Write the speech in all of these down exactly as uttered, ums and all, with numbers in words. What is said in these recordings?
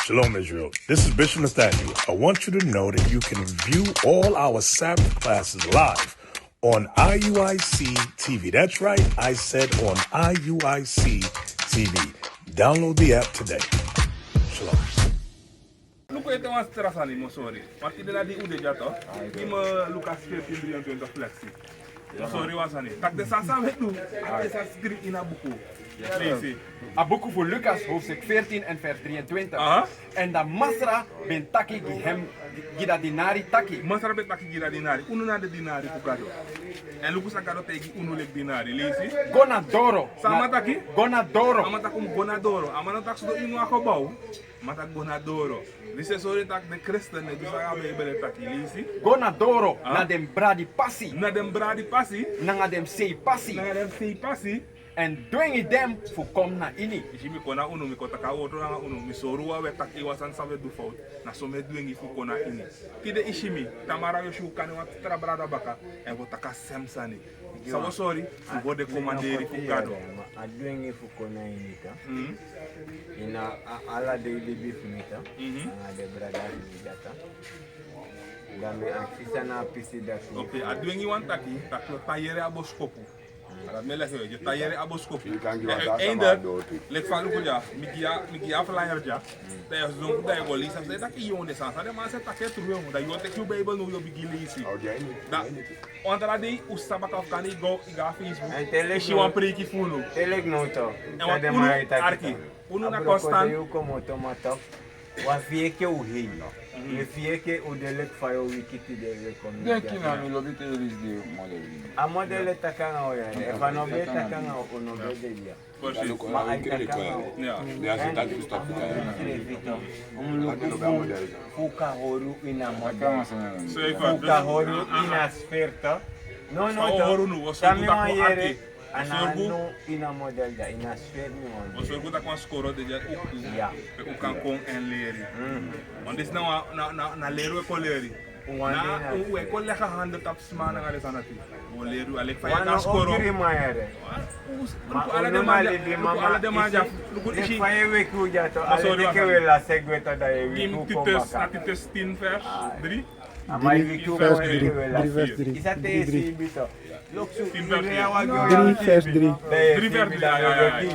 Shalom, Israel. This is Bishop Nathaniel. I want you to know that you can view all our Sabbath classes live on I U I C T V. That's right, I said on I U I C T V. Download the app today. Shalom. Luku ete wan tra sani, mi o sori. Ma tide na di un de dya, toch. Gi mi Lukas veertien drieëntwintig, Flexi. Mi o sori wan sani. Tak' den sani san un e du, a de san skrifi ini a buku. Leisi. A buku fu Lukas, hoofdstuk veertien en vers drieëntwintig. Aha. Èn da Masra ben taki gi hem, gi da dinari taki. Masra ben taki gi da dinari. Unu na den dinari fu Gado. Èn luku san Gado taigi unu leki dinari. Leisi. Go na doro. San a man taki? Go na doro. A man taki un go na doro. A man no taki sidon ini wan gebouw. Ma taki go na doro. Disi e sori taki den kristen no e du san a Bijbel e taki. Leisi. Go na doro, ah, na den bradi pasi. Na den bradi pasi. Nanga den sei pasi. Nanga den sei pasi. Èn dwengi den fu kon na ini. Yu si, mi kon na unu, mi kon taki a wortu nanga unu, mi sori unu fa wi e taki, wan sani san wi e du fowtu. Na so mi e dwengi fu kon na ini. Tide yu si mi, tamara yu o si un kande wan tra brada baka, èn wi o taki a sem sani. San wi o sori, fu go de komanderi fu Gado. Ma a dwengi fu kon na ini, toch. Mhm. Ini a ala dei libi fu mi, toch. Mhm. Nanga den brada fu mi dati. Dan mi e aksi san na a pisi dati. Ok, a dwengi wani taki, taki yu o tan yere a boskopu. A dati mi e leki yu, yu o tan yere a boskopu. Èn eindelijk, leki fa a luku dya, mi gi yu a, mi gi yu a flyer dya. Dan yu o sidon, dan yu o go leisi, a fu taki yu o de san san den man sa taki e tru, yu o, dan yu o teki yu Bijbel now, yu o bigin leisi. Dan wan tra dei un sa baka fu kande yu go, yu go na Facebook. Èn te leki yu si wan preiki fu unu. Te leki now, toch. Èn wan unu arki. Unu na konstant. Yu komoto, ma toch. Wi á fii enke un hei. Mhm. Wi e fii enke un de leki fa yu o wiki tide, wi e kon. Denki na mi lobi te yu leisi den model. A model e taki nanga un ya. Efu a no be e taki nanga un, un no be de ya. Precies. Ma a e taki nanga un. Ya. Un luku fu, fu kan hori unu ini a model. Fu kan hori unu ini a sfeer, toch. No, no, toch. San mi wani yere. A na no ini a model, dan ini a sfeer mi wani. Wi o sori taki wan skoro de dya, ya, pe un kan kon èn leri. Mhm. Want disi na wan, na, na, na leri wi e kon leri. Na, wi e kon leg a handen tapu sma nanga den sani dati. Wi o leri, a leki fa yu e go na skoro. Wan ogri man yere. Luku ala den man dya, luku ala den man dya, luku isi. Fa yu e weki un dya, toch. Ala den ke wi e lasi gwe, toch, dan yu e weki un kon baka. Titus, na Titus tien vers drie. Drie vers drie. Drie vers drie. Drie vers drie. Drie vers drie, ya, ya, ya.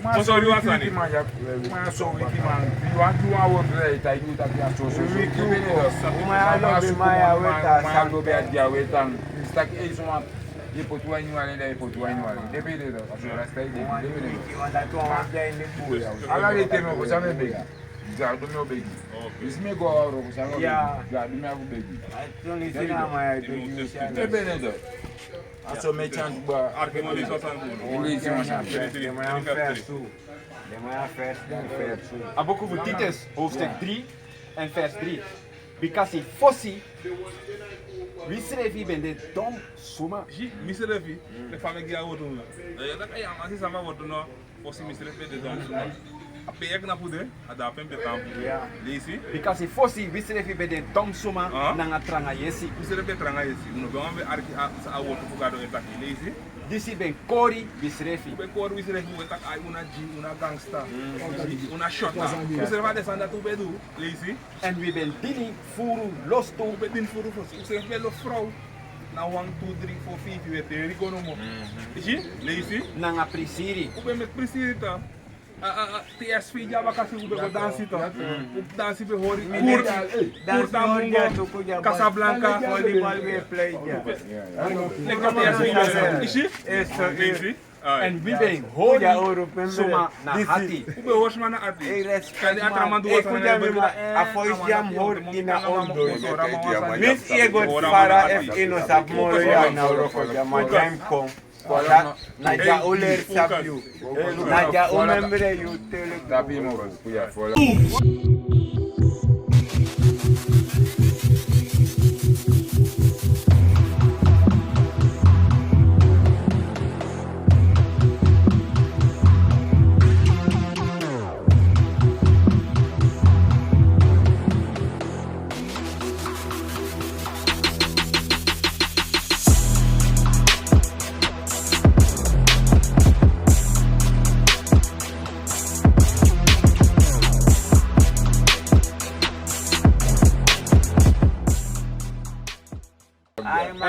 Ma so wiki man, ya. Ma so wiki man. Yu wani du wan work, dan yu taki a so, so, so. Wiki man, ya, weta. Ma so be a dia weta. Yu taki, ei, so man, yu poti wan ini wan, dan yu poti wan ini wan. Den be de, so rasta yu de, den be de. Ala den ten mi o go, san mi e begi. Gadu mi o begi. Yu si mi go a wroko, san mi o begi. Gadu mi abi begi. Yu si na man ya e begi. Te bene do. A so mi e chanti, bra. A buku fu Titus, hoofdstuk drie en vers drie. Bikasi fosi, wi srefi ben de don suma. Yu si, mi srefi, den fa mi e gi a wortu. Yu e taki, ai, a man si san mi a wortu no. Fosi mi srefi ben de don suma. A pe yu e knapu de, a dape mi ben tan. Leisi. Bikasi fosi wi srefi ben de don suma nanga tranga yesi. Wi srefi ben tranga yesi. Un no ben wani ben arki a, san a wortu fu Gado e taki. Leisi. Disi ben kori wi srefi. Un ben kori wi srefi, un e taki ai, un na G, un na gangsta. Un na shot. Un srefi a den sani dati un ben du. Leisi. Èn wi ben dini furu lostu. Un ben dini furu lostu. Un srefi ben lobi frow. Na wan, tu, dri, fo, feifi, wi e teri go nomo. Yu si, leisi. Nanga prisiri. Un ben meki prisiri, toch. A, a, a, T S V dya bakasi un ben go dansi, toch. Un dansi ben hori. Kurti, Kurti a Mungo, Casablanca. Volleyball wi e play dya. Leki T S V dya. Yu si? Leisi. Èn wi ben hori suma na ati. Un ben hori suma na ati. Kande a tra man du wan sani, a foisi dya mi hori ini a ondoo. Mi si yu e go fara efu yu no sabi moro ya na wroko dya, ma dya yu mus kon. Na dya un leri sabi yu. Na dya un memre yu. Te leki.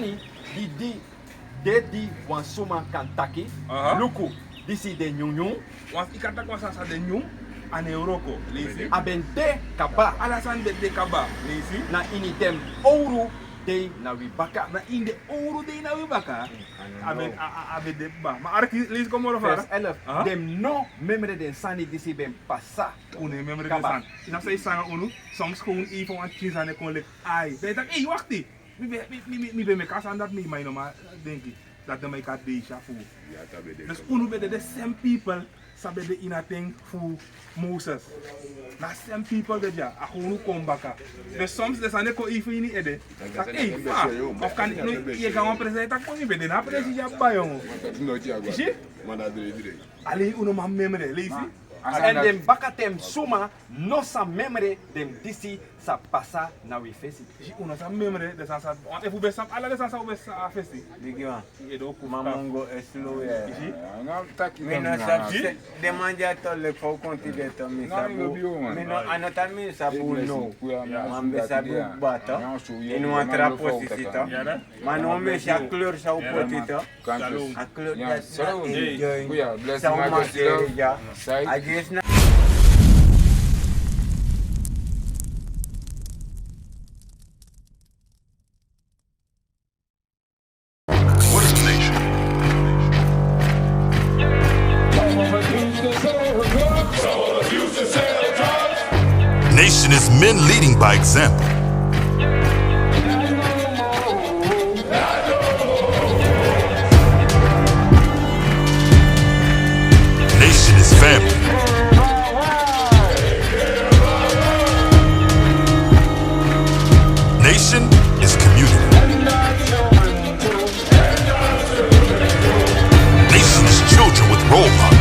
sani di, di de di wan suma kan taki: Luku, disi de nyunyun. Wan, yu kan taki wan sani san de nyun, a no e wroko. Leisi. A ben de kaba. Ala sani ben de kaba. Leisi. Na ini den owru dei na wi baka. Na ini den owru dei na wi baka. A ben, a, a, a ben de kaba. Ma arki, leisi kon moro fara. Vers elf. Den no memre den sani disi ben pasa. Un no memre den sani. Yu sabi san yu sanga unu? Soms kon unu, efu wan pikin sani kon leki, ai, dan yu taki: Ei, wakti. Mi ben, mi, mi, mi, mi ben meki a sani dati, mi, ma yu no man denki dati den man e kari Deisha fu. Dus unu ben de den same people san ben de ini a ten fu Moses. Na same people de dya, a kon unu kon baka. Dus soms den sani e kon efu ini ede. Taki: Ei, fa, of kan yu no, yu e go na wan presi, yu taki: Mi ben de na a presi dya, bayongo. Yu si? Ala unu no man memre, leisi. Èn den bakaten suma no sa memre den disi sa pasa na wi fesi. Yu si, unu no sa memre den sani san, efu un ben sabi ala den sani san un ben sa a fesi. Bigiwan. Yu e du oku. Mamongo e slow, ya. Yu si? Mi no sabi se den man dya toli leki fa un kon tide tu, mi sabi. Mi no, a no tan mi sabi un now. Ma mi ben sabi un kaba tu. Ini wan tra posisi tu. Ma now mi e si a kleur san un poti tu. A kleur dati na enjoy. San un mankeri dya. A gesi na. Nation is men leading by example. Nation is family. Nation is community. Nation is children with role models.